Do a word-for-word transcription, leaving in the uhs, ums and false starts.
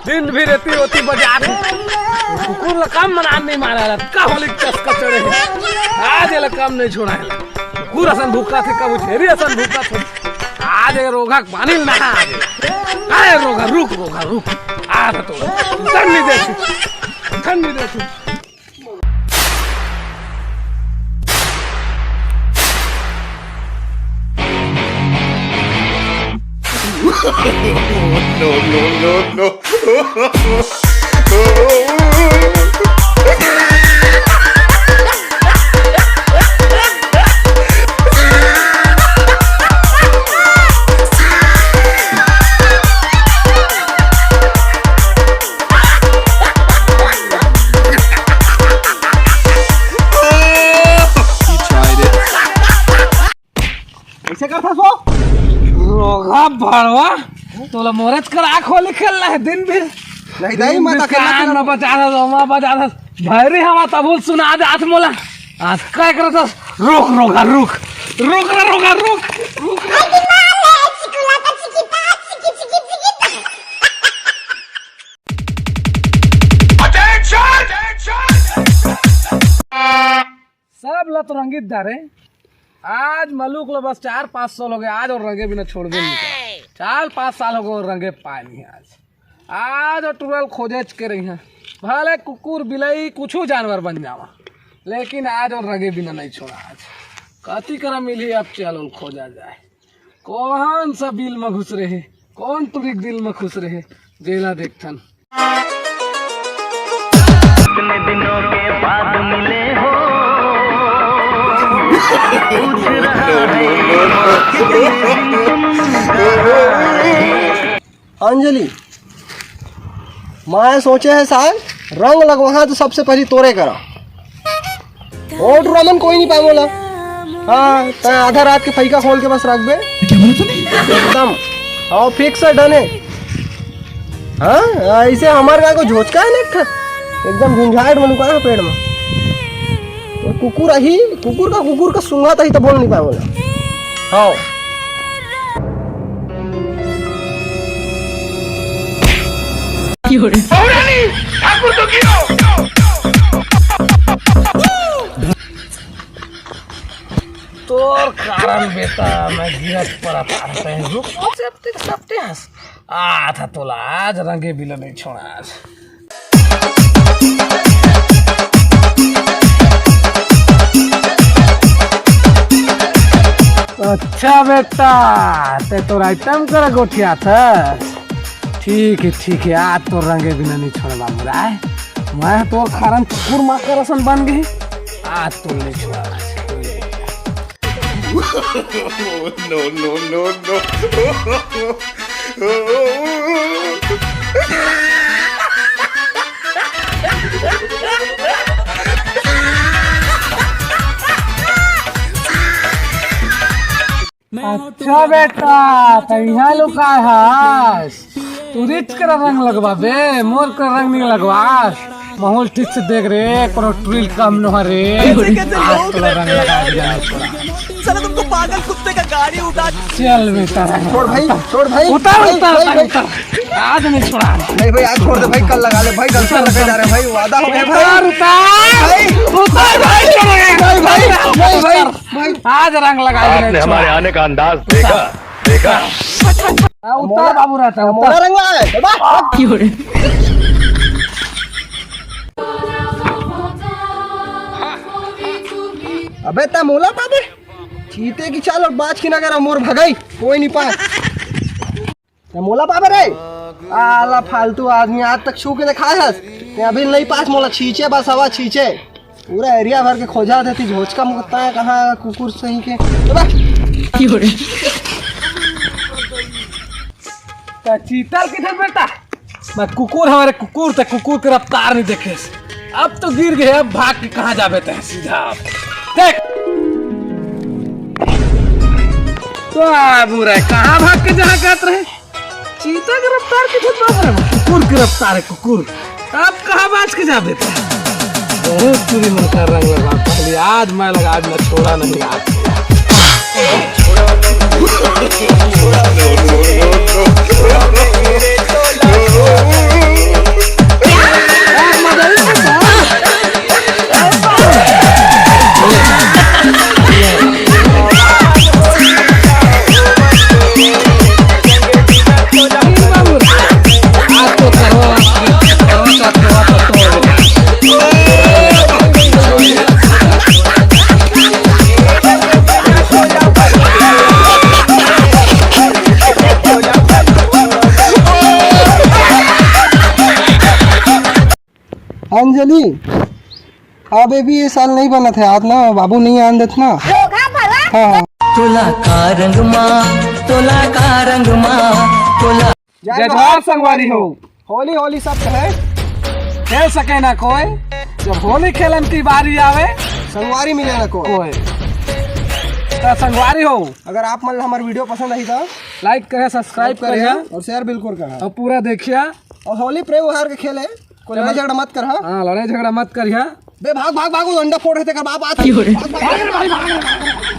दिन भी रेती ओती बजा दे। कुकुर ला कम मना नहीं मारा ला, का होली चस्का चढ़े है। आज एला कम नहीं छोड़ा है। कुकुर असन भूखा थे, कब छेरी असन भूखा थे। आज ये रोघा के पानी ना आ दे। अरे रोघा, रुक, रोघा, रुक। आ तो, ठंडी दे, ठंडी दे। No, no, no, no. He tried it. कैसे करता सो? रोगा भड़वा, तोला मोरेच कर आँख होली खेलना है दिन भी। नहीं, नहीं, दिन मत भी खेलना, कान खेलना। में बजा रहा, रोमा बजा रहा। भैरी हवा तबुल सुना दे आठ मोला। आज काय करता? रोक, रोगा, रुक। रोक रे, रोगा, रुक। रुक। सब ला तो रंगीत डारे। आज मलुक ला बस चार पाँच साल हो गए, आज और रंगे बिना छोड़बे नहीं करे। चार पाँच साल हो गए और रंगे पाए नहीं आज। आज और टुरल खोजेच के रही हैं। भले कुकुर, बिलई, कुछू जानवर बन जावा, लेकिन आज और रंगे बिना नहीं छोड़ा। आज कति करा मिली, अब चल खोजा जाए। कौन सा बिल में घुस रहे, कौन तुरिक दिल में खुश रहे, जेला देखथन। इतने दिनों के बाद मिले हो, पूछ रहा है, कितने दिन तुम कहाँ रहे? अंजलि, मैं सोचे है साल रंग लगवाहा तो सबसे पहली तोरे करा। और टुरा मन कोई नहीं पाए मोला। हाँ, तैं आधा रात के फैका खोल के बस रख बे। क्या बोला तूने? एकदम। और फिक्स है, डन है। हाँ, ऐसे हमार गाय को झोचका है ना एक ठा। एकदम झुंझाट में लुका है पेड़ में। वो कुकुर अही, कुकुर का, कुकुर का सुंघा तही तो बोल नहीं पाए बोला। हाँ। ठाकुर तो गिरो। तोर कारण बेटा मैं गिरत पड़ा था। रुक, सबते, सबते हंस। आ था तोला आज रंगे बिना नहीं छोड़ा आज। अच्छा बेटा, ते तोर आइटम करा गोठियाथस। ठीक है, ठीक है, आज तोर रंगे बिना नहीं छोड़बा मुराय। मैं तोर कारण कुकुर माकर असन बन गई, आज तोर नहीं छोड़ा। No, no, no, no. अच्छा बेटा, तैं इहाँ लुकाय हस। तू रिच कर रंग लगवा बे, मोर कर रंग नहीं लगवा। माहौल ठीक से देख रे, कोनो ट्रिल कम न हो रे। कैसे कैसे आज लोग तोला रंग रहते लगा हैं दिया यार। थोड़ा। साला तुमको पागल कुत्ते का गाड़ी उठा। चल बेटा। छोड़ भाई, छोड़ भाई। उतार, भाई, उतार, भाई, उतार, भाई। उतार। आज नहीं छोड़ा। नहीं भाई, आज छोड़ दे भाई, कल लगा ले भाई, गलती लगा जा रहे भाई, वादा हो गया भाई। उतार, उतार। भाई। उतार भाई, छोड़ दे। नहीं भाई, नहीं भाई, उतार। भाई। आज रंग लगा दे, आपने छोड़ा। हमारे आने का अंदाज देखा, देखा। हाँ, उतार बाबू रहता है, मोला उतार। रंगवा है, बा। अबे तैं मोला पाबे? चीते की चाल और बाज की नगर, मोर भगाई, कोई नहीं पाए। तैं मोला पाबे रे? आला फालतू आदमी, आज तक छू के दिखाए हस। तैं अभी नहीं पास मोला, छींचे बस हवा छींचे। पूरा एरिया भर के खोजा देती, झोचका मुकता है, कहाँ कुकुर सही के। अबे! का चीतल किधर बेटा? मैं कुकुर, हमारे कुकुर, तैं कुकुर के रफ्तार नहीं देखे। अब तो गिर गए, अब भाग के कहाँ जाबे तैं सीधा? देख। तो आ बुरा है, कहाँ भाग के जहाँ कहत रहे? चीता के रफ्तार के तो बाप रे, कुकुर के रफ्तार है, कुकुर। अब कहाँ बाज के जाबे तैं? बहुत चुरी मन कर रंग लगा, पहले आज मैं लगा, आज मैं छोड़ा नहीं आज। No, no, no, no. अंजलि, हाँ बेबी, ये साल नहीं बनत हे, आज ना बाबू नहीं आन देत ना। हाँ, हाँ। तोला का रंग मा, तोला का रंग मा, तोला। जय जोहार संगवारी हो। होली होली सब कहे, खेल सके ना कोई, जब होली खेलन की बारी आवे, संगवारी मिले ना कोई। कोई। तो संगवारी हो, अगर आप मन ला हमर video पसंद आही तो like करे, subscribe करे करिया। और share बिल्कुल करा। और पूरा देखिया। और होली प्रेम व्यवहार के खेल हे, कोई लड़ाई झगड़ा मत करा। हाँ, लड़ाई झगड़ा मत करिया। बे भाग, भाग, भाग, वो अंडा फोड़ रहे थे, कर बाप आत हे। भाग, भाग, भाग।